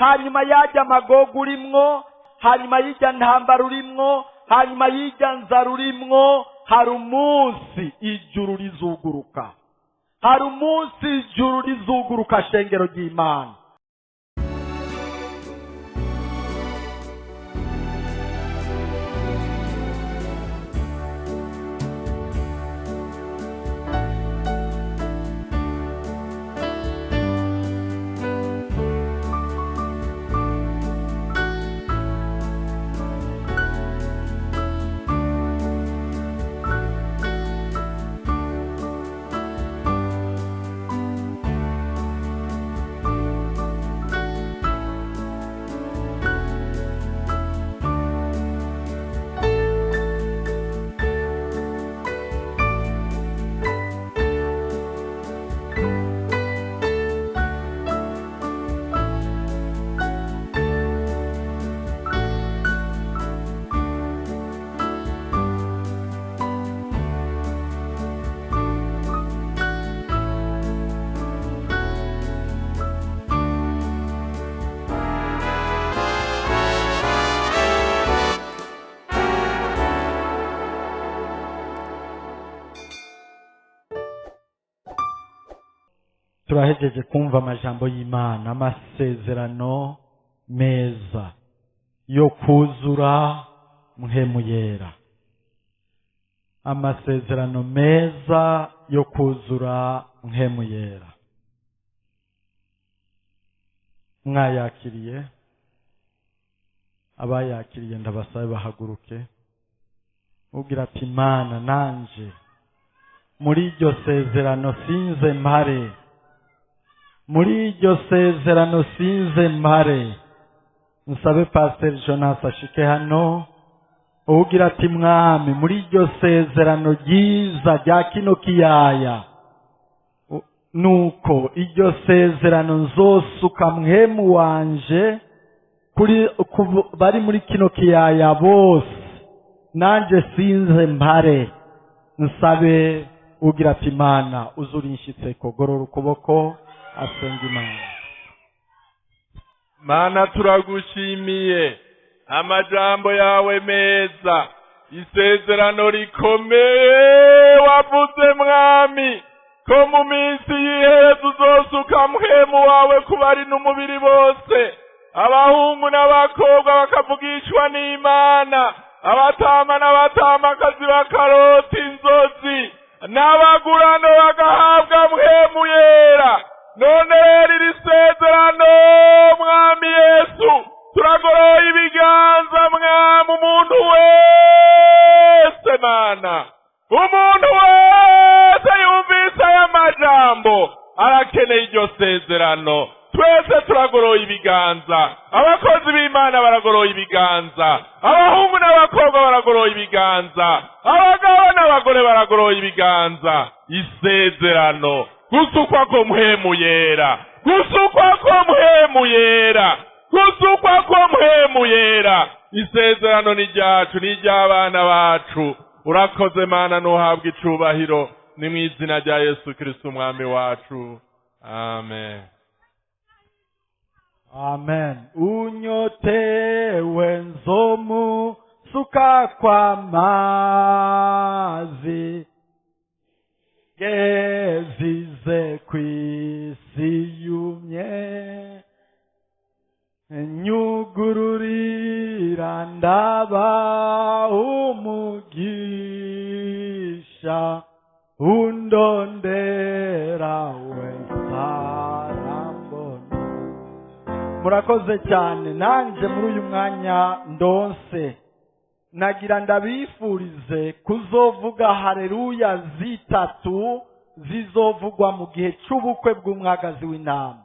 Hanyuma yajya amagogo urimwo, hanyuma y'ijya ntambara urimwo, hanyuma y'ijya nzara urimwo, hari umunsi ijuru rizuguruka. Hari umunsi ijuru rizuguruka, shengero ry'Imana. Turahejeje kumva amajambo y'Imana, amasezerano meza yo kuzura Mpwemu Yera, amasezerano meza yo kuzura Mpwemu Yera. Mwayakiriye? Abayakiriye ndabasabe bahaguruke, ubwira ati Imana nanje muri iryo sezerano sinze mpare, muri iryo sezerano sinze mpare. Nsabe Pastor Jonas ashike hano, ugira ati Mwami muri iryo sezerano ryiza rya kino kiyaya, nuko iryo sezerano nzosuka Mpwemu wanje kuri bari muri kino kiyaya bose, nanje sinze mpare. Nsabe ugira ati Imana uzurinshitse kogorora ukuboko asenga Imana. Mana turagushimiye amajambo yawe meza, isezerano rikomeye wavuze Mwami, ko mu minsi y'iherezo uzosuka Mpwemu wawe ku bari n'umubiri bose, abahungu n'abakobwa bakavugishwa n'Imana, abatama n'abatamakazi bakarota inzozi, n'abagurano bagahabwa Mpwemu Yera. None rero iri sezerano Mwami Yesu, turagoroye ibiganza Mwami, umuntu wese Mana, umuntu wese yumvise aya majambo arakeneye iryo sezerano. Twese turagoroye ibiganza, abakozi b'Imana baragoroye ibiganza, abahungu n'abakobwa baragoroye ibiganza, abagabo n'abagore baragoroye ibiganza. Isezerano, gusukwa ko Mpwemu Yera, gusukwa ko Mpwemu Yera, gusukwa ko Mpwemu Yera. Isezerano ni ryacu, ni iry'abana bacu. Urakoze Mana, nuhabwa icubahiro, ni mu izina rya Yesu Kristo umwami wacu, amen. Amen. Unyotewe nzomu suka kwa mazi, gezize kwisi yumye, nyugururira ndaba umugisha, undondera wesarambona. Murakoze cyane. Nanje muri uyu mwanya ndonse nagira ndabifurize kuzovuga haleluya zitatu zizovugwa mu gihe c'ubukwe bw'umwagazi w'intama.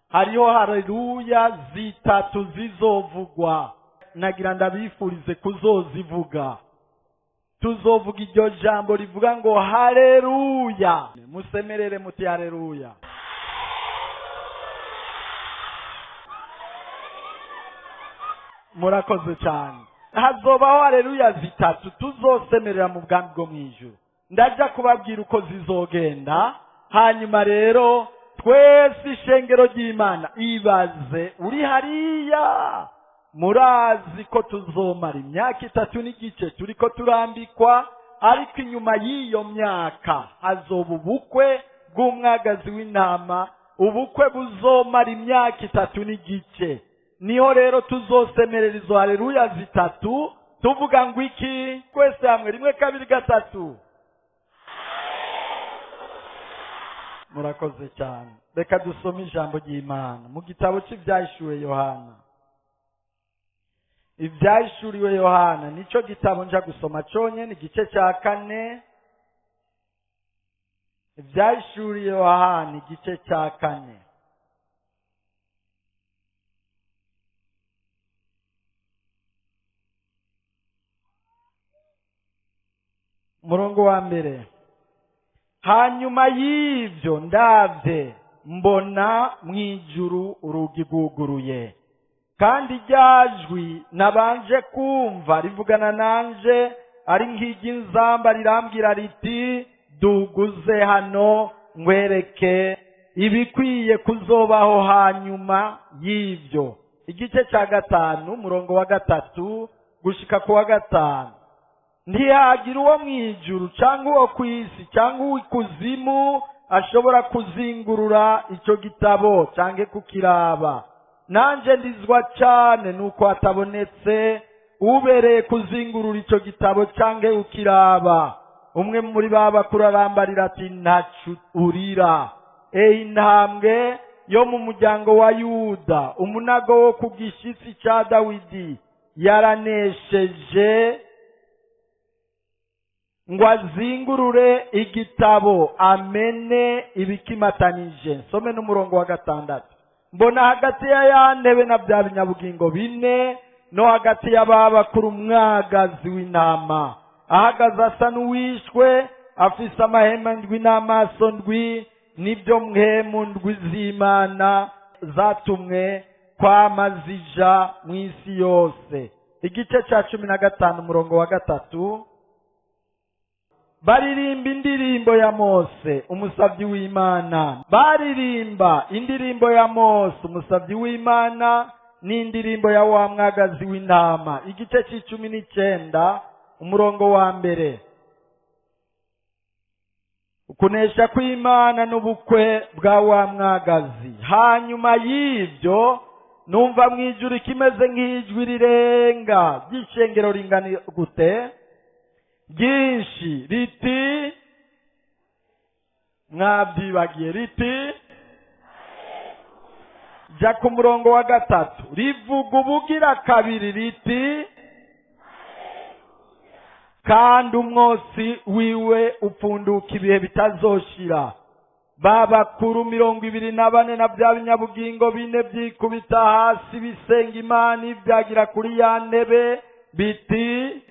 Hariho haleluya zitatu zizovugwa, nagira ndabifurize kuzozivuga. Tuzovuga iryo jambo rivuga ngo haleluya. Musemerere muti haleluya. Murakoze cyane. Hazobaho haleluya zitatu tuzosemerera mu bwami bwo mw'ijuru. Ndaja kubabwira uko zizogenda, hanyuma rero Twese ishengero ry'Imana, ibaze uri hariya, murazi ko tuzomara imyaka 3 n'igice turiko turambikwa, ariko inyuma y'iyo myaka hazoba ubukwe bw'umwagazi w'intama, ubukwe buzomara imyaka 3 n'igice. Niho rero tuzosemerera izo haleluya 3 tuvuga ngo iki? Twese hamwe, 1 2 3. Murakoze cyane. Reka dusome ijambo ry'Imana mu gitabo cy'Ibyahishuwe Yohana. Ibyahishuriwe Yohana nico gitabo nja gusoma cyonyene, igice cya 4. Ibyahishuriwe Yohana igice cya 4. Murongo wa 1. Hanyuma y'ibyo ndavye mbona mw'ijuru urugi rwuguruye, kandi ryajwi nabanje kumva rivugana nanje ari nk'iry'inzamba rirambwira riti, duguze hano ngwereke ibikwiye kuzobaho hanyuma y'ibyo. Igice cya 5 umurongo wa 3 gushika ku wa 5. Ntihagira uwo mw'ijuru cyangwa uwo kw'isi cyangwa uw'ikuzimu ashobora kuzingurura icyo gitabo cyangwa kukiraba. Nanje ndizwa cyane nuko hatabonetse ubereye kuzingurura icyo gitabo cyangwa ukiraba. Umwe muri ba bakuru arambarira ati, ntacu urira, eyi intambwe yo mu muryango wa Yuda, umunago wo ku gishitsi cya Dawidi, yaranesheje ngo azingurure igitabo amene ibikimatanije. Nsome n'umurongo wa 6. Mbona hagati ya ya ntebe na bya binyabugingo 4 no hagati y'ababakuru umwagazi w'intama ahagaze asa n'uwishwe, afise amahema 7 n'amaso 7, nibyo mpwemu 7 z'Imana zatumwe kwamazija mu isi yose. Igice cya 15 umurongo wa 3. Baririmba indirimbo ya Mose umusavyi w'Imana. Baririmba indirimbo ya Mose umusavyi w'Imana n'indirimbo ya wa mwagazi w'intama. Igice c'19 umurongo wa 1. Ukunesha kw'Imana n'ubukwe bwa wa mwagazi. Hanyuma y'ibyo numva mw'ijuru ikimeze nk'ijwi rirenga ry'ishengero ringana gute ryinshi, riti, mwabyibagiye, riti, jya ku murongo wa 3, rivuga ubugira kabiri riti, kandi umwotsi wiwe upfunduka ibihe bitazoshira. Babakuru 24 na bya binyabugingo 4 byikubita hasi bisenga Imana ibyagira kuri ya ntebe biti,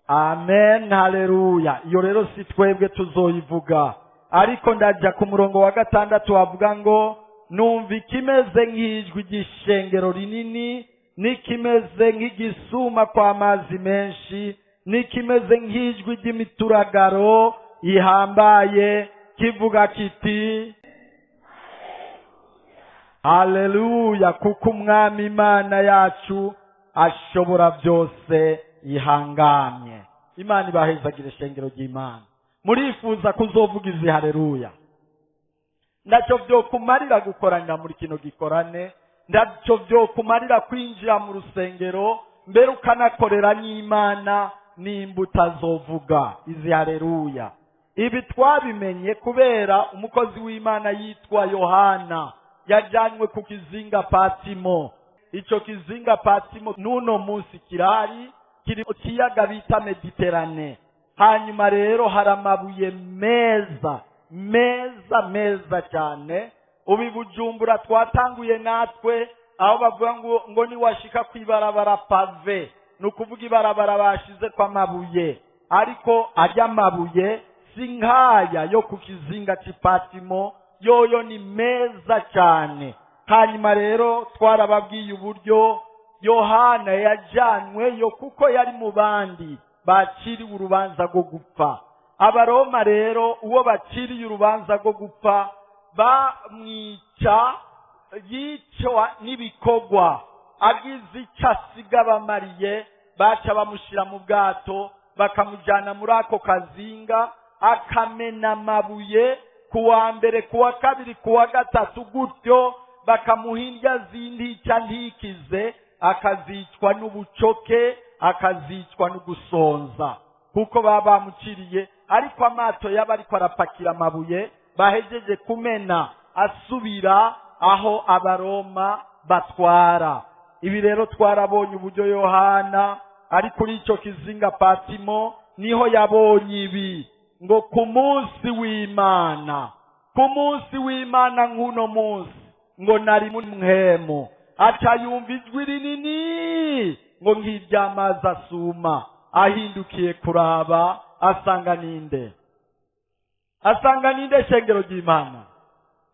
amen, haleluya. Iyo rero si twebwe tuzoyivuga, ariko ndajya ku murongo wa 6 wavuga ngo numva ikimeze nk'ijwi ry'ishengero rinini, n'ikimeze nk'igisuma kw'amazi menshi, n'ikimeze nk'ijwi ry'imituragaro ihambaye, kivuga kiti, haleluya, kuko Umwami Imana yacu ashobora byose ihangamye. Imana ibahezagire ishengero ry'Imana. Murifuza kuzovuga izi haleluya? Ntacyo byokumarira gukoranira muri kino gikorane, ntacyo byokumarira kwinjira mu rusengero mbere ukanakorera n'Imana nimba utazovuga izi haleluya. Ibi twabimenye kubera umukozi w'Imana yitwa Yohana yajanywe ku kizinga Patimo. Ico kizinga Patimo n'uno munsi kirahari, kiri mu kiyaga bita Mediterane. Hanyuma rero hari amabuye meza meza meza cyane. Ubu Bujumbura twatanguye natwe aho bavuga ngo niwashika kwibarabara pave, nukuvuga ibarabara bashize kwa mabuye, ariko ajya mabuye si nkaya yo ku kizinga c'Ipatimo, yoyo ni meza cyane. Hanyuma rero twarababwiye uburyo Yohana yajanyweyo kuko yari mu bandi baciriwe urubanza rwo gupfa. Abaroma rero uwo baciriye urubanza rwo gupfa bamwica, yicwa n'ibikorwa, agize icyo asiga bamariye, baca bamushyira mu bwato bakamujyana muri ako kazinga, akamena amabuye ku wa mbere, ku wa kabiri, ku wa gatatu, gutyo bakamuha indya z'intica ntikize, akazicwa n'ubucoke, akazicwa n'ugusonza, kuko baba bamuciriye. Ariko amato yaba ariko arapakira amabuye bahejeje kumena asubira aho Abaroma batwara. Ibi rero twarabonye uburyo Yohana ari kuri icyo kizinga Patimo, niho yabonye ibi ngo ku munsi w'Imana, ku munsi w'Imana nk'uno munsi, ngo nari mu mpwemu, aca yumva ijwi rinini ngo nk'iry'amazi asuma. Ahindukiye kuraba asanga ninde? Asanga ninde? Shengero ry'Imana,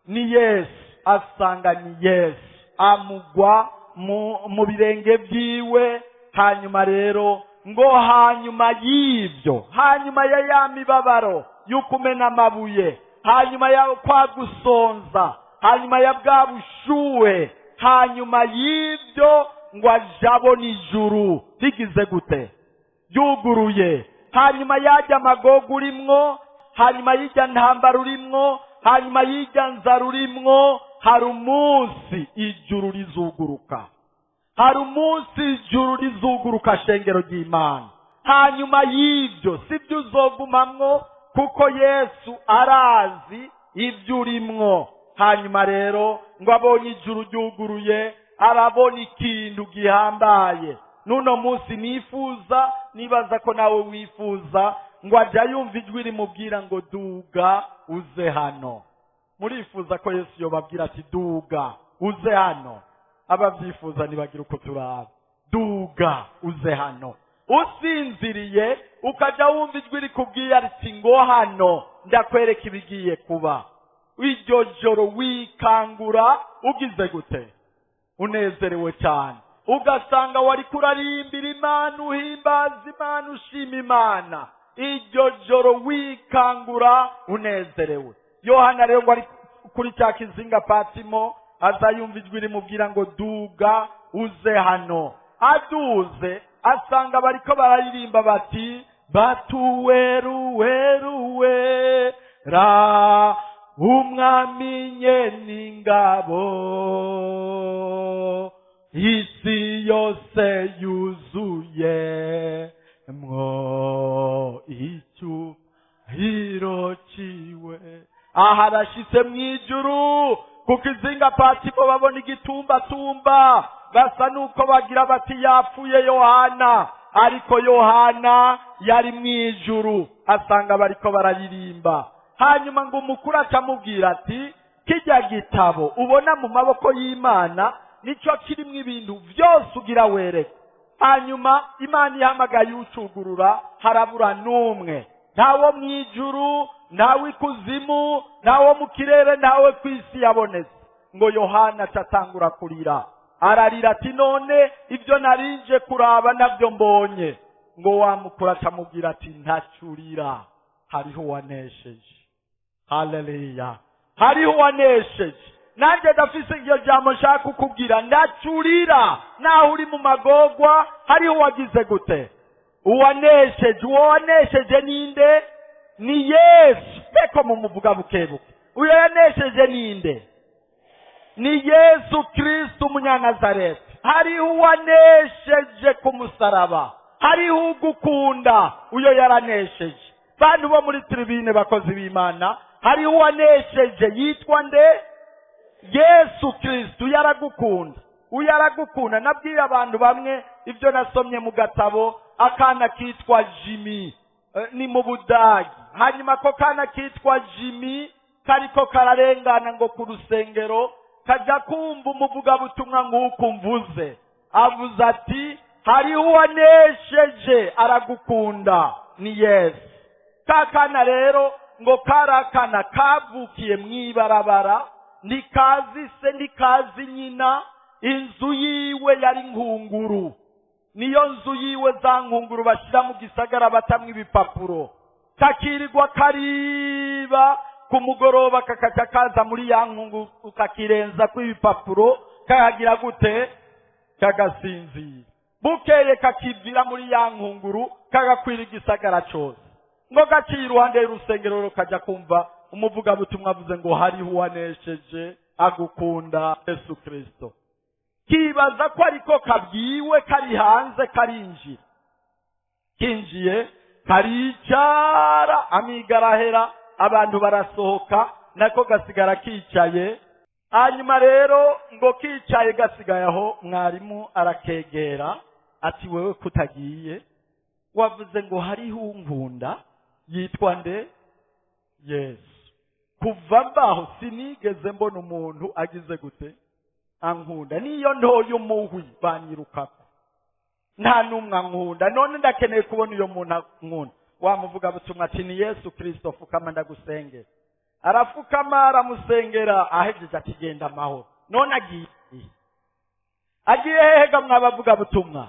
ni Yesu. Asanga ni Yesu, amugwa mu birenge byiwe. Hanyuma rero ngo hanyuma y'ibyo, hanyuma ya ya mibabaro y'ukumena amabuye, hanyuma ya kwa gusonza, hanyuma ya bwa bushuhe, hanyuma y'ibyo ngo ajabona ijuru rigize gute? Ryuguruye. Hanyuma yajya amagogo urimwo, hanyuma y'ijya ntambara urimwo, hanyuma y'ijya nzara urimwo, hari umunsi ijuru rizuguruka. Hari umunsi ijuru rizuguruka, shengero ry'Imana. Hanyuma y'ibyo sibyo uzogumamwo, kuko Yesu arazi ibyo urimwo. Hanyuma rero ngo abonye ijuru ryuguruye, arabona ikintu gihambaye. N'uno munsi nifuza, nibaza ko nawe wifuza, ngo ajya yumva ijwi rimubwira ngo duga uze hano. Murifuza ko Yesu yobabwira ati duga uze hano? Ababyifuza ntibagira uko turaba. Duga uze hano. Usinziriye ukajya wumva ijwi rikubwiye ati ngo hano ndakwereka ibigiye kuba. Iryo joro wikangura ugize gute? Unezerewe cyane, ugasanga wari kurarimbira Imana, uhimbaza Imana, ushima Imana. Iryo joro wikangura unezerewe. Yohana rero ngo ari kuri cya kizinga Patimo, aza yumva ijwi rimubwira ngo duga uze hano. Aduze asanga bariko bararirimba bati batuweruweruwe ra umwami nyeningabo, isi yose yuzuye mwo icyubahiro ciwe. Aha arashitse mw'ijuru, kuko izinga Patimo babona igitumbatumba, basa nuko bagira bati yapfuye Yohana. Ariko Yohana yari mw'ijuru, asanga bariko bararirimba. Hanyuma ngo umukuru acamubwira ati kijya gitabo ubona mu maboko y'Imana nicyo kirimo ibintu byose ugira wereke. Hanyuma Imana ihamagaye ucugurura, harabura n'umwe, ntawo mw'ijuru, ntawe ikuzimu, ntawo mu kirere, ntawe ku isi yabonetse. Ngo Yohana acatangura kurira, ararira ati none ibyo narinje kuraba nabyo mbonye. Ngo wa mukuru acamubwira ati ntacurira, hariho uwanesheje. Haleluya, hariho uwanesheje. Nanjye ndafise iryo jambo nshaka kukubwira, ndacurira. Naho uri mu magogwa, hariho uwagize gute? Uwanesheje. Uwo wanesheje ninde? Ni Yesu. Beko mumuvuga bukebuke, uyo yanesheje ninde? Ni Yesu Kristo umunyanazareti. Hariho uwanesheje ku musaraba, hariho ugukunda, uyo yaranesheje. Bantu bo muri tribune, bakozi b'Imana, hariho uwanesheje yitwa nde? Yesu Kristo. Yaragukunda, uyo aragukunda. Nabwiye abantu bamwe ibyo nasomye mu gatabo, akana kitwa Jimmy, ni mu Budagi. Hanyuma ko kana kitwa Jimmy kariko kararengana ngo ku rusengero, kajya kumva umuvugabutumwa nk'uko mvuze, avuze ati hariho uwanesheje aragukunda, ni Yesu. Ka kana rero ngo karakana kavukiye mw'ibarabara, ntikazi se ntikazi nyina, inzu yiwe yari nkunguru, niyo nzu yiwe za nkunguru bashyira mu gisagara batamwo ibipapuro. Kakirirwa kariba ku mugoroba, kakaca kaza muri ya nkungu, kakirenza kw'ibipapuro, kakagira gute? Kagasinzira. Bukeye kakivira muri ya nkunguru, kagakwira igisagara cose. Ngo gaciye iruhande y'urusengero, kajya kumva umuvugabutumwa avuze ngo hariho uwanesheje agukunda Yesu Kristo. Kibaza ko ariko kabwiwe, kari hanze, karinjira. Kinjiye karicara, amiga arahera, abantu barasohoka, nako gasigara kicaye. Hanyuma rero ngo kicaye gasigaye aho, mwarimu arakegera ati: "Wewe kutagiye, wavuze ngo hariho unkunda yitwa nde?" "Yesu. Kuva mbaho sinigeze mbona umuntu agize gute ankunda. Niyo ntoye umuhwi banyirukako, nta n'umwe ankunda. None ndakeneye kubona iyo muntu ankunda." Wa muvugabutumwa ati: "Ni Yesu Kirisito, fukama ndagusengera." Arafukama, aramusengera. Ahejeje ati: "Genda amahoro." None agiye hehe ga mwabavugabutumwa?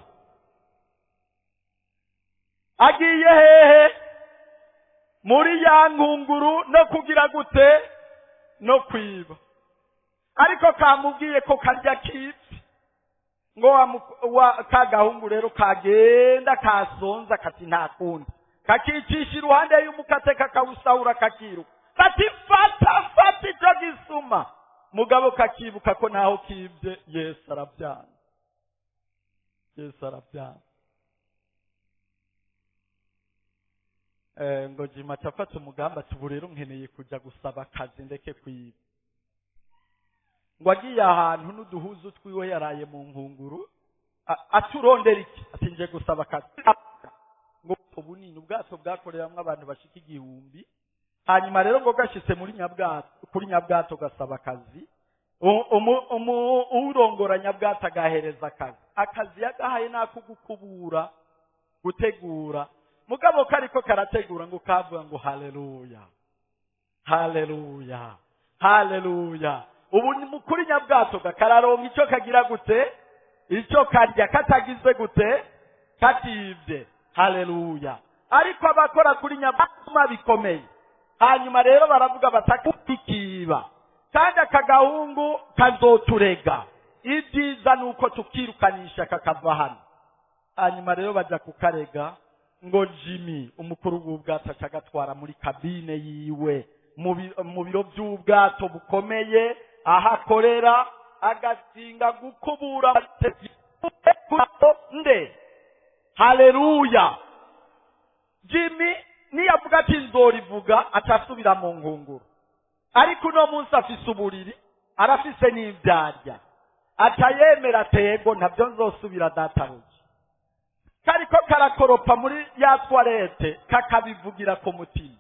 Agiye hehe? Muri ya nkunguru no kugira gute? No kwiba. Ariko kamubwiye ko karya kipfi. Ngo wa ka gahungu rero kagenda kasonza, kati nta kundi, kakicisha iruhande y'umukate, kakawusahura, kakiruka. Bati: "Fata, fata icyo gisuma." Mugabo kakibuka ko naho kibye Yesu arabyanga, Yesu arabyanga. Ngo Jima acafata umugambi ati: "Ubu rero nkeneye kujya gusaba akazi, ndeke kwiba." Ngo agiye ahantu n'uduhuzu twiwe yaraye mu nkunguru, aturondera iki? Ati: "Nje gusaba akazi." Ngo ubunini ubwato bwakoreramwo abantu bashika 1000. Hanyuma rero ngo gashitse muri nyabwato, kuri nyabwato, gasaba akazi. Urongora nyabwato agahereza akazi. Akazi yagahaye nako gukubura, gutegura. Mugabo kariko karategura, ngo kavuga ngo: "Haleluya, haleluya, haleluya." Ubu ni kuri nyabwato kararonka icyo kagira gute? Icyo karya, katagize gute? Katibye. Haleluya. Ariko abakora kuri nyabwato bikomeye. Hanyuma rero baravuga batakiba, kandi aka gahungu kazoturega. Ibyiza ni uko tukirukanisha kakava hano. Hanyuma rero bajya kukarega. Ngo Jimmy, umukuru w'ubwato, aca agatwara muri kabine yiwe, mu biro by'ubwato bukomeye aho akorera, agasinga gukubura nde. Haleluya. Jimmy niyavuga ati nzorivuga, atasubira mu ngunguru. Ariko uno munsi afise uburiri, arafise n'ivyarya, aca yemera tego ntabyo nzosubira, databuja. Kariko karakoropa muri ya toilette, kakabivugira ku mutima.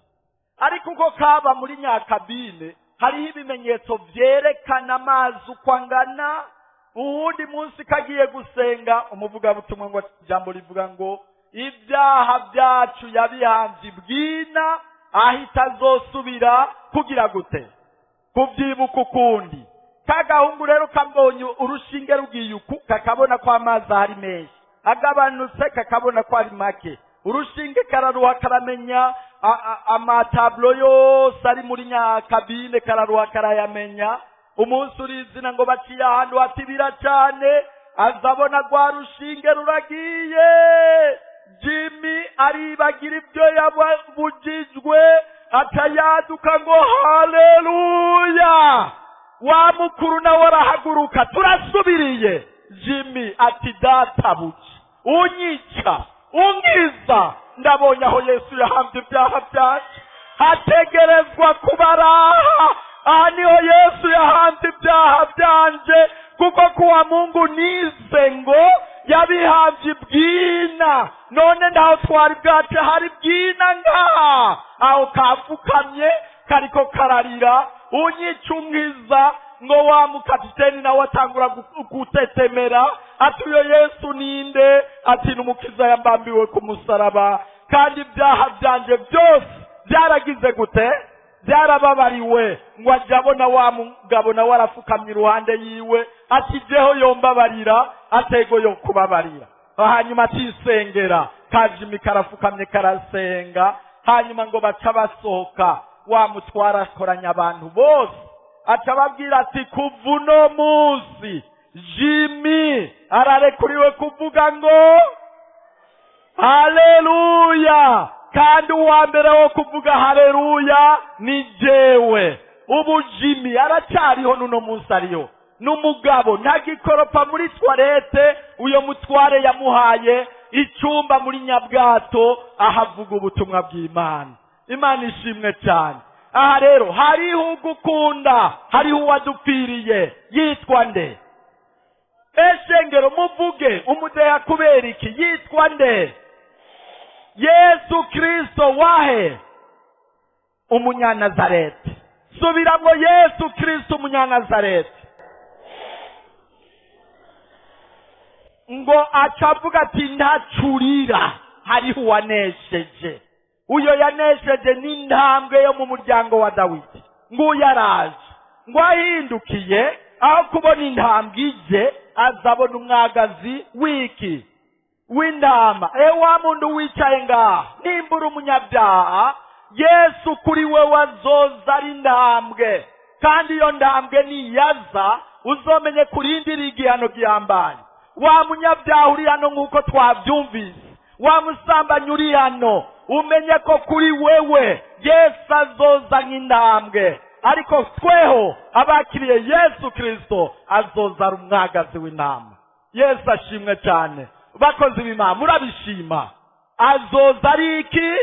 Ariko uko kaba muri nyakabine, hariho ibimenyetso vyerekana amazi uko angana. Uwundi munsi kagiye gusenga, umuvugabutumwa ngo ijambo rivuga ngo ibyaha byacu yabihanze ibwina, ahita azosubira kugira gute? Kubyibuka ukundi. Kagahungu rero kambonye urushinge rugiye uku, kakabona ko amazi ahari menshi, agabanutse kakabona ko ari make. Urushinge kararuha, karamenya amatablo yose ari muri nyakabine, kararuha karayamenya. Umunsi urizina ngo baciye ahantu hatibira cyane, azabona rwa rushinge ruragiye. Jimmy aribagira ibyo yabujijwe, atayaduka ngo: "Haleluya!" Wa mukuru nawe arahaguruka: "Turasubiriye." Jimmy ati: "Databuja, unyica unkiza, ndabonye aho Yesu yahambye ibyaha byacu, hategerezwa kubaraha. Aha niho Yesu yahanze ibyaha byanje, kuko kuwa Mungu nize ngo yabihanze ibwina. None ntaho twari bwace hari bwina ngaha." Aho kafukamye kariko kararira: "Unyica unkiza." Ngo wa mukapiteni nawe atangura gutetemera, ati: "Uyo Yesu ninde?" Ati: "N'umukiza yambambiwe ku musaraba, kandi ibyaha byanje byose byaragize gute? Byarababariwe." Ngo ajya abona wa mugabo nawe arafukamye iruhande yiwe, ati: "Jeho yombabarira?" Atego yo kubabarira. Hanyuma atisengera, kajimi karafukamye karasenga. Hanyuma ngo baca basohoka, wa mutware akoranya abantu bose, aca ababwira ati kuva uno munsi Jimmy ararekuriwe kuvuga ngo haleluya, kandi uwa mbere wo kuvuga haleluya ni jewe. Ubu Jimmy aracyariho n'uno munsi ariho, n'umugabo ntagikoropa muri toilette. Uyo mutware yamuhaye icyumba muri Nyabwato ahavuga ubutumwa bw'Imana. Imana ishimwe cyane. Aha rero hariho ugukunda, hariho uwadupfiriye, yitwa nde? Eshengero muvuge umudeha kubera iki? Yitwa nde? Yesu Kristo wahe? Umunyanazareti. Subiramo, Yesu Kristo umunyanazareti. Ngo acavuga ati ntacurira, hariho uwanesheje. Uyo yanesheje ni intambwe yo mu muryango wa Dawidi. Nguyu araje, ngo ahindukiye aho kubona intambwe ije, azabona umwagazi w'iki? W'intama. Wa muntu wicaye ngaha, nimba uri umunyabyaha, Yesu kuri we wazoza ari intambwe, kandi iyo ntambwe niyaza uzomenye kurindira igihano gihambaye. Wa munyabyaha uri hano nk'uko twabyumvise, wa musambanyi uri hano, umenye ko kuri wewe Yesu azoza nk'intambwe, ariko tweho abakiriye Yesu Kristo azoza ari umwagazi w'intama. Yesu ashimwe cyane. Bakozi b'Imana murabishima, azoza ari iki?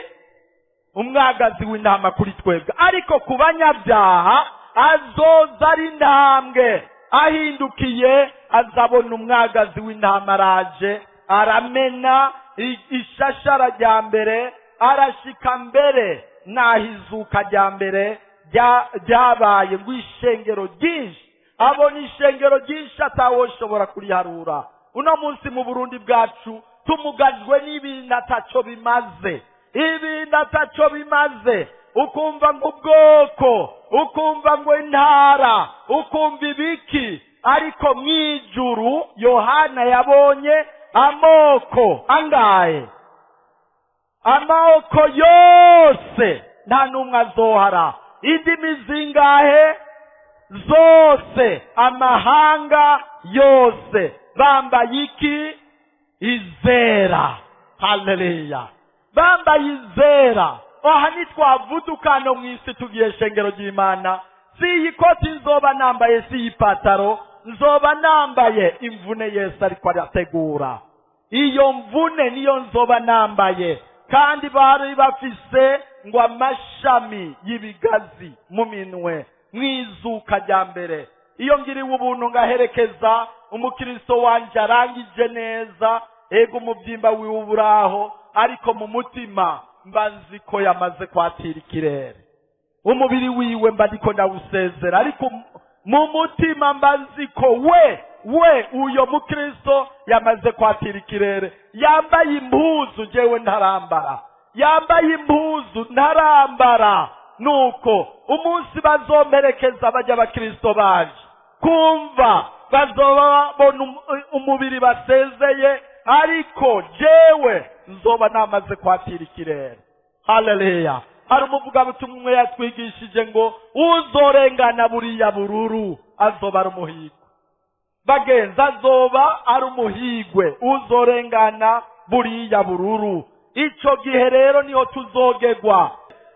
Umwagazi w'intama kuri twebwe, ariko ku banyabyaha azoza ari intambwe. Ahindukiye azabona umwagazi w'intama araje, aramena ishashara rya mbere, arashika mbere naho izuka rya mbere ryabaye, ngo ishengero ryinshi, abona ishengero ryinshi atawoshobora kuriharura. Uno munsi mu Burundi bwacu tumugajwe n'ibintu ataco bimaze, ibintu ataco bimaze. Ukumva ngo ubwoko, ukumva ngo intara, ukumva ibiki, ariko mw'ijuru Yohana yabonye amoko angahe? Amoko yose, nta n'umwe azohara. Indimi zingahe? Zose, amahanga yose, bambaye iki? Izera. Haleluya, bambaye izera. Aha ntitwavuduka no mw'isi tugiye shengero ry'Imana. Si iyi koti nzoba nambaye, si iyi pataro nzoba nambaye, imvune Yesu ariko arategura. Iyo mvune niyo nzoba nambaye. Kandi bari bafise ngo amashami y'ibigazi mu minwe mwizuka rya mbere. Iyo ngiriwe ubuntu ngaherekeza umukristo wanje arangije neza, ego umubyimba wiwe uburaho, ariko mu mutima mba nzi ko yamaze kwatira ikirere. Umubiri wiwe mba ndiko ndawusezera, ariko mu mutima mba nzi ko we uyo mukristo yamaze kwatira ikirere. Yambaye impuzu jewe ntarambara, yambaye impuzu ntarambara. Nuko umunsi bazomperekeza bajya abakristo baje kumva, bazoba babona umubiri basezeye, ariko jewe nzoba namaze kwatira ikirere. Haleluya. Hari umuvugabutumwa umwe yatwigishije ngo uzorengana buriya bururu azoba ari umuhigwe. Bagenzi, azoba ari umuhigwe uzorengana buriya bururu. Ico gihe rero niho tuzogegwa.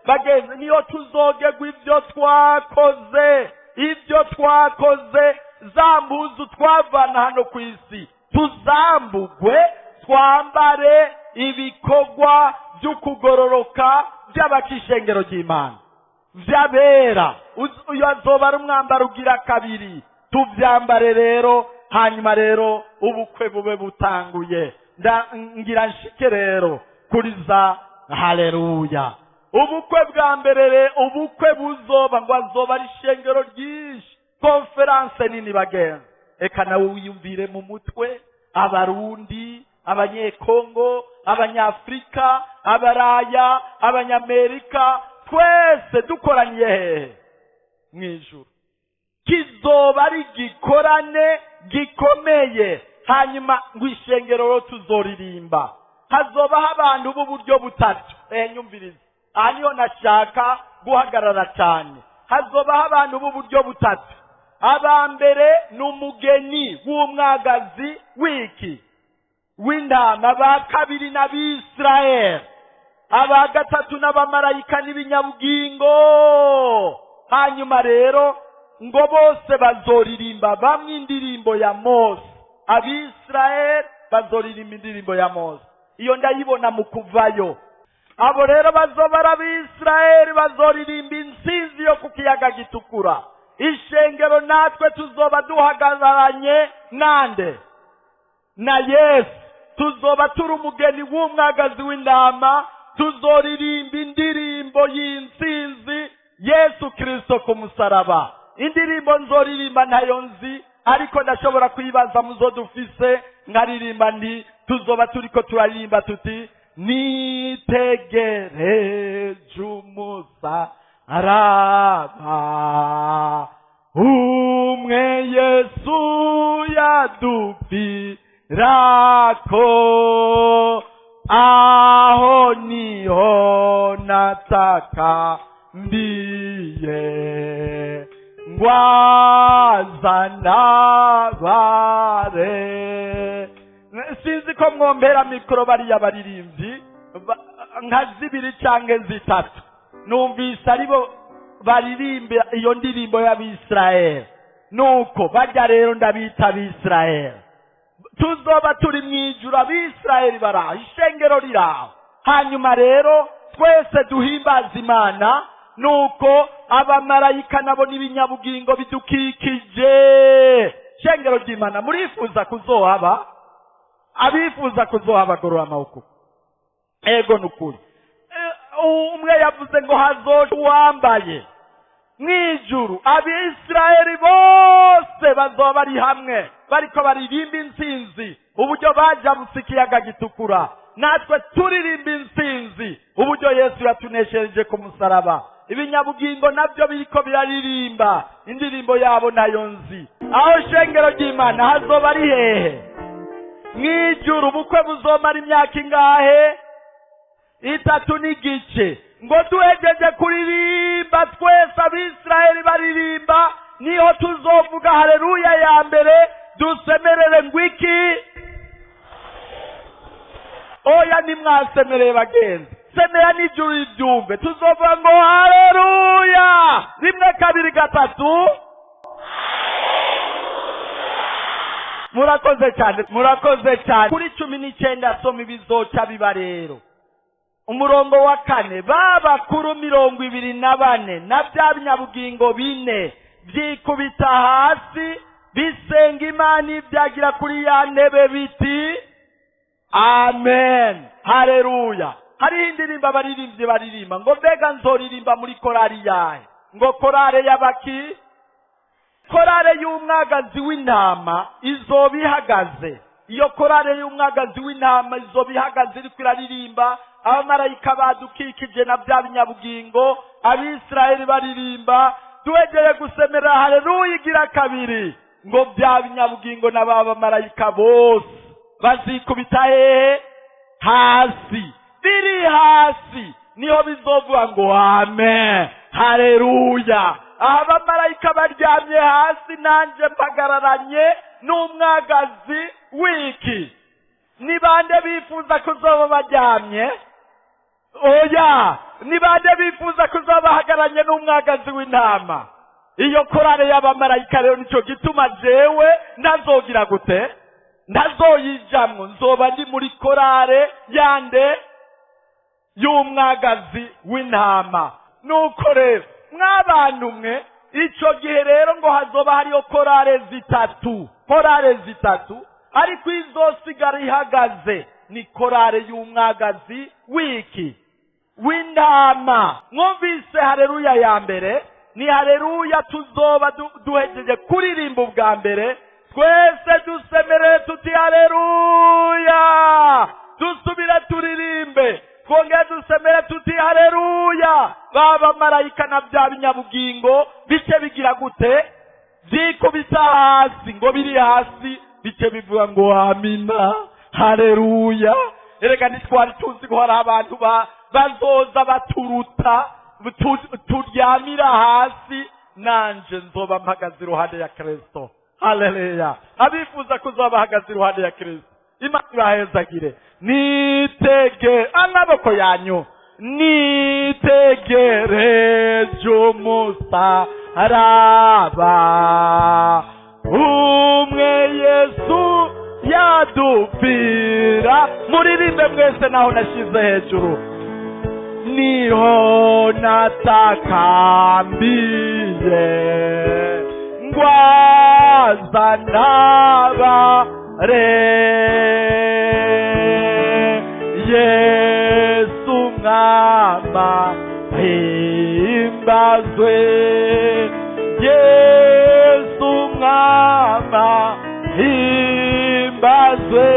Bagenzi, niho tuzogegwa ibyo twakoze, ibyo twakoze, za mpuzu twavana hano ku isi tuzambugwe, twambare ibikorwa by'ukugororoka by'abakishengero ry'Imana vyabera. Uyo azoba ari umwambaro ugira kabiri, tuvyambare rero. Hanyuma rero ubukwe bube butanguye. Ngira nshike rero kuri za haleluya. Ubukwe bwa mbere, ubukwe buzoba ngo azoba ari ishengero ryinshi, konferanse nini. Bagenzi, eka nawe wiyumvire mu mutwe, Abarundi, Abanyekongo, Abanyafrika, Abaraya, Abanyamerika, twese dukoraniye hehe? Mw'ijuru. Kizoba ari gikorane gikomeye. Hanyuma ngo ishengero rero tuzoririmba, hazobaho abantu b'uburyo butatu. Nyumvirize, Aha niho nashaka guhagarara cyane. Hazobaho abantu b'uburyo butatu. Aba mbere ni umugeni w'umwagazi w'iki? W'intama. Aba kabiri n'Abisirayeli. Aba gatatu n'abamarayika n'ibinyabugingo. Hanyuma rero ngo bose bazoririmba bamwe indirimbo ya Mose. Abisirayeli bazoririmba indirimbo ya Mose. Iyo ndayibona mu Kuvayo. Abo rero bazoba ari Abisirayeli, bazoririmba intsinzi yo ku kiyaga gitukura. Ishengero natwe tuzoba duhagararanye nande? Na Yesu. Tuzoba turi umugeni w'umwagazi w'intama, tuzoririmba indirimbo y'intsinzi Yesu Kristo ku musaraba. Indirimbo nzoririmba ntayo nzi, ariko ndashobora kuyibaza muzo dufise, nkaririmba nti tuzoba turiko turaririmba tuti nitegereje umusaraba umwe Yesu yadupfirako, aho niho nataka mbiye ngwazanabare. Sinzi ko mwombera mikoro bariya baririmbyi nka zibiri canke zitatu. Numvise aribo baririmba iyo ndirimbo y'Abisirayeli. Nuko bajya rero ndabita Abisirayeli. Tuzoba turi mw'ijuru, Abisirayeli baraho, ishengero riraho. Hanyuma rero twese duhimbaza Imana. Nuko abamarayika nabo n'ibinyabugingo bidukikije. Shengero ry'Imana, murifuza kuzohaba? Abifuza kuzohaba gorora amaboko. Ego nukuri. Umwe yavuze ngo hazoja uwambaye mw'ijuru. Abisirayeli bose bazoba bari hamwe bariko baririmba intsinzi uburyo bajabutse ikiyaga gitukura. Natwe turirimba intsinzi uburyo Yesu yatuneshereje ku musaraba. Ibinyabugingo nabyo biriko biraririmba indirimbo yabo nayo nzi. Aho shengero ry'Imana hazoba ari hehe? Mw'ijuru. Ubukwe buzomara imyaka ingahe? 3 n'igice. Ngo duhejeje kuririmba twese Abisirayeli baririmba, niho tuzovuga haleluya ya mbere, dusemerere ngwiki? Oya, nimwasemereye bagenzi, semera n'ijuru ribyumve. Tuzovuga ngo haleluya 1 2 3. Murakoze cyane, murakoze cyane. Kuri 19 soma ibizoca biba rero. Umurongo wa 4, babakuru 24 na bya binyabugingo 4 byikubita hasi bisenga Imana ibyagira kuri ya ntebe biti amen, haleluya. Hariho indirimbo abaririmbyi baririmba ngo mbega nzoririmba muri korali yahe? Ngo korale y'abaki? Korale y'umwagazi w'intama izoba ihagaze. Iyo korale y'umwagazi w'intama izoba ihagaze iriko iraririmba, abamarayika badukikije na bya binyabugingo, Abisirayeli baririmba. Duhegeye gusemera haleluya igira 2, ngo bya binyabugingo na ba bamarayika bose bazikubita hehe? Hasi. Biri hasi niho bizovuga ngo amen, haleluya. Aha abamarayika baryamye hasi, nanje mpagararanye n'umwagazi w'iki? Ni bande bifuza kuzoba baryamye? Oya, ni bande bifuza kuzoba bahagararanye n'umwagazi w'intama? Iyo korale y'abamarayika rero nico gituma jewe ntazogira gute? Ntazoyijamwo, nzoba ndi muri korale yande? Y'umwagazi w'intama. Nuko rero mwabantu mwe, ico gihe rero ngo hazoba hariyo korale zitatu, korale zitatu, ariko izosigara ihagaze ni korale y'umwagazi w'iki? W'intama. Mwumvise haleluya ya mbere, ni haleluya tuzoba duhejeje kuririmba ubwa mbere, twese dusemerere tuti haleluya, dusubire turirimbe, twongere dusemere tuti haleluya. Baba marayika na bya binyabugingo bice bigira gute? Byikubita hasi, ngo biri hasi bice bivuga ngo amina, haleluya. Erega ntitwari tuzi ko hari abantu Bazoza baturuta, turyamira hasi, nanje nzoba mpagaze iruhande ya Kristo. Haleluya! Abifuza kuzoba bahagaze iruhande ya Kristo, Imana ibahezagire. Nitege amaboko yanyu, nitegereje umusaraba umwe Yesu yadupfira. Muririmbe mwese naho nashize hejuru. Niho natakambiye ngwaza ntabare, Yesu mwama himbazwe, Yesu mwama himbazwe,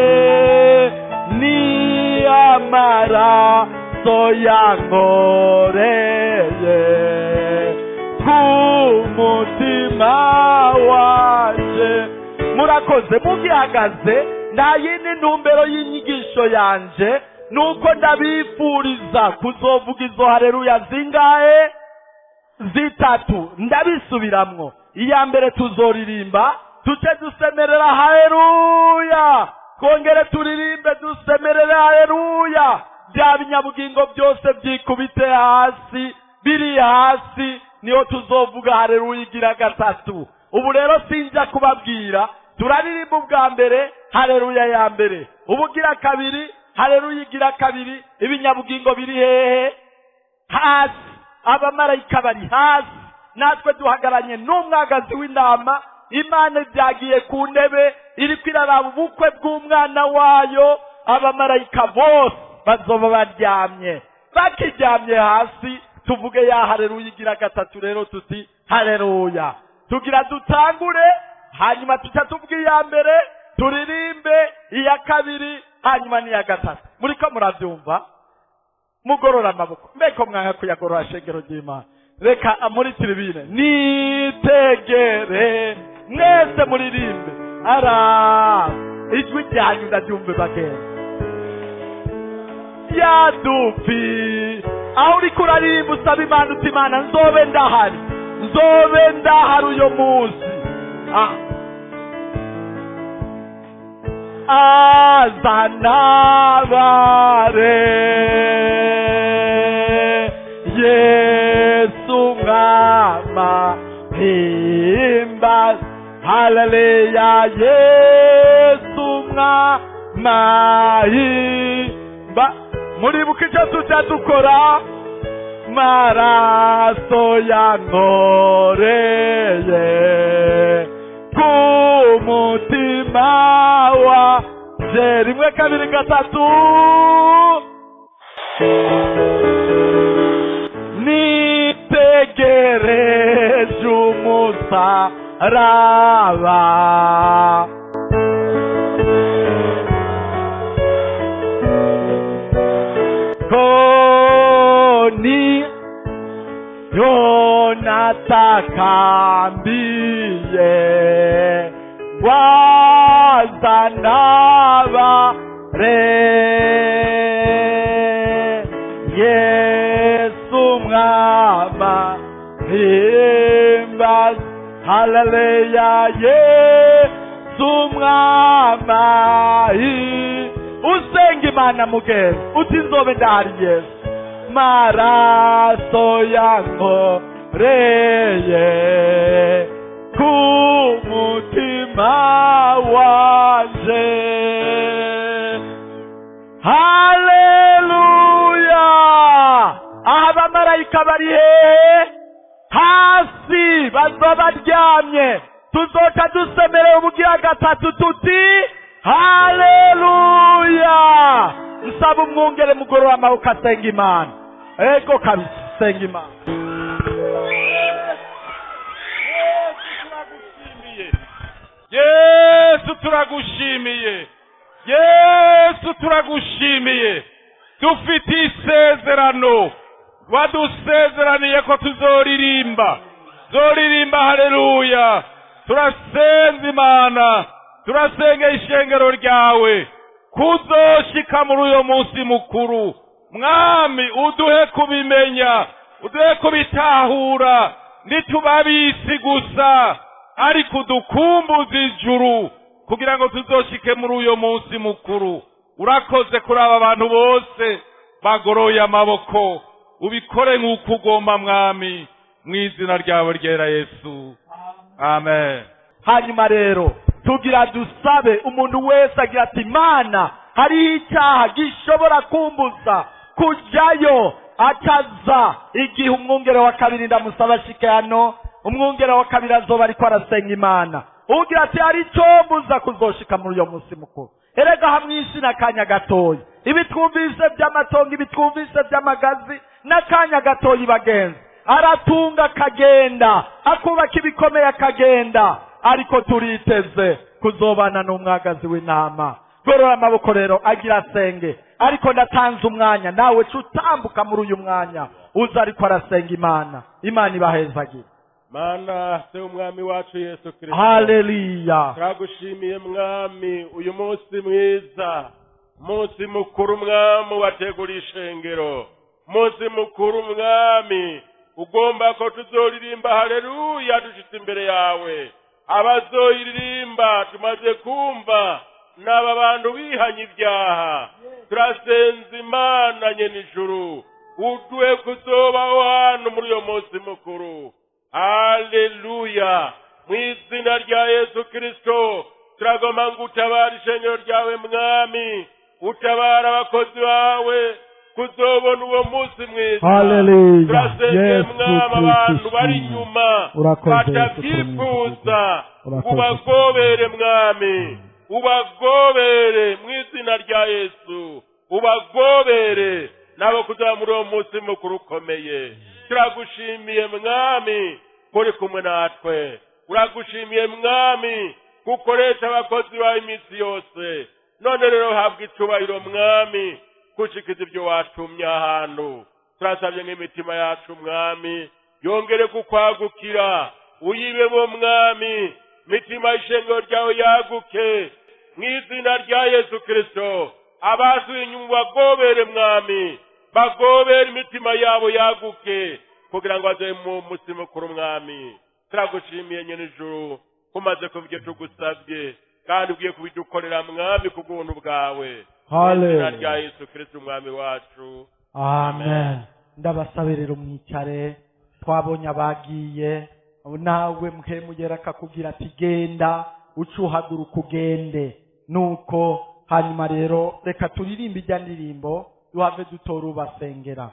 ni amaraso yankoreye k'umutima wanje. Murakoze. Mugihagaze, nta yindi ntumbero y'inyigisho yanje nuko ndabifuriza kuzovuga izo haleluya zingahe? Zitatu. Ndabisubiramwo. Iya mbere tuzoririmba tuce dusemerera haleluya, twongere turirimbe dusemerere haleluya, bya binyabugingo byose byikubite hasi, biri hasi, niyo tuzovuga haleluya igira gatatu. Ubu rero sinjya kubabwira, turaririmba ubwa mbere haleluya ya mbere, ubugira kabiri haleluya igira kabiri. Ibinyabugingo biri hehe? Hasi. Abamarayika bari hasi, natwe duhagaranye n'umwagazi w'intama. Imana byagiye ku ntebe iriko iraraba ubukwe bw'umwana wayo. Abamarayika bose bazoba baryamye, bakiryamye hasi, tuvuge ya haleluya igira gatatu. Rero tuti haleluya, tugira dutangure, hanyuma tuca tuvuga iya mbere, turirimbe iya kabiri, hanyuma n'iya gatatu. Muriko murabyumva? Mugorora amaboko. Mbeko mwanga kuyagorora, shengero ry'Imana? Reka muri tribune nitegere, mwese muririmbe, ara ijwi ryanyu ndaryumve bagenda yadupfi. Aho uriko uraririmba usaba Imana uti Imana nzobe ndahari, nzobe ndahari uyo munsi. Azanabare, Yesu mwama himba, haleluya, Yesu mwama himba. Muribuka icyo tujya dukora? Maraso yankoreye k'umutima wanje. Rimwe, kabiri, gatatu. Nitegereje umusaraba koni yonatakambiye wazanabare, Yesu mwama himbaza, haleluya, Yesu mwama. Usenga Imana mugenzi uti nzobe ndahari Yesu, maraso yankoreye k'umutima wanje. Haleluya! Aha abamarayika bari hehe? Hasi, bazoba baryamye. Tuzoca dusemerera ubugira gatatu tuti haleluya. Nsaba umwungere mugorora amaboko asenga Imana. Ego kabisa, senga Imana. Yesu turagushimiye, Yesu turagushimiye. Dufite isezerano wadusezeraniye ko tuzoririmba, zoririmba haleluya. Turasenza Imana, turasenga ishengero ryawe kuzoshika muri uyo munsi mukuru. Mwami, uduhe kubimenya, uduhe kubitahura. Ntitubabisi gusa, ariko udukumbuze ijuru kugira ngo tuzoshike muri uyo munsi mukuru. Urakoze kuri aba bantu bose bagoroye amaboko. Ubikore nk'uko ugomba, Mwami, mu izina ryawe ryera Yesu, amen. Hanyuma rero tugira dusabe umuntu wese agira ati: "Mana, hariho icyaha gishobora kumbuza kujyayo", ataza igihe umwungere wa kabiri ndamusaba ashike hano. Umwungere wa kabiri azoba ariko arasenga Imana. Ugira ati: "Hari icyo mbuza kuzoshika muri uyo munsi mukuru." Erega hamwe isi n'akanya gatoya, ibi twumvise by'amatongo, ibi twumvise by'amagazi, n'akanya gatoya bagenzi. Aratunga akagenda, akubaka ibikomeye akagenda, ariko turiteze kuzobana n'umwagazi w'intama. Gorora amaboko rero agira asenge, ariko ndatanze umwanya, nawe ca utambuka muri uyu mwanya uza ariko arasenga Imana. Imana ibahezagire. Mana se, Umwami wacu Yesu Kirisito, Haleluya. turagushimiye Mwami uyu munsi mwiza, munsi mukuru Mwami wateguriye ishengero, munsi mukuru Mwami ugomba ko tuzoririmba haleluya dushitse imbere yawe. Abazoyiririmba tumaze kumva n'aba bantu bihanye ibyaha. Turasenza Imana nyene ijuru, uduhe kuzobaho hano muri uyo munsi mukuru. Haleluya! Mu izina rya Yesu Kirisito, turagomba ngo utabare ishengero ryawe Mwami, utabara abakozi bawe kuzobona uwo munsi mwiza. Haleluya. Turasengeye Yesu Mwami abantu Kristo bari ishimwe. inyuma Urakoze Yesu. batabyifuza, Urakoze. ubagobere Mwami, ubagobere mu izina rya Yesu, ubagobere nabo kuzaba muri uwo munsi mukuru ukomeye. Turagushimiye Mwami kuri kumwe natwe. Uragushimiye Mwami gukoresha abakozi bawe iminsi yose. None rero habwa icubahiro Mwami gushikiza ibyo watumye ahantu. Turasabye nk'imitima yacu Mwami yongere kukwagukira, uyibemo Mwami. Mitima y'ishengero ryawe yaguke mu izina rya Yesu Kirisito. Abasuye inyuma bagobere Mwami, bagobere imitima yabo yaguke kugira ngo baze mu munsi mukuru. Mwami, turagushimiye nyene ijuru umaze kuva ibyo tugusabye kandi ugiye kubidukorera Mwami ku bw'ubuntu bwawe, mu izina rya Haleluya. Yesu Kirisito Umwami wacu. Amen. Ndabasaba rero mwicare. Twabonye abagiye. Nawe mpemugera akakubwira ati: "Genda", uce uhaguruka ugende. Nuko hanyuma rero reka turirimbe ijya ndirimbo, duhave dutora ubasengera.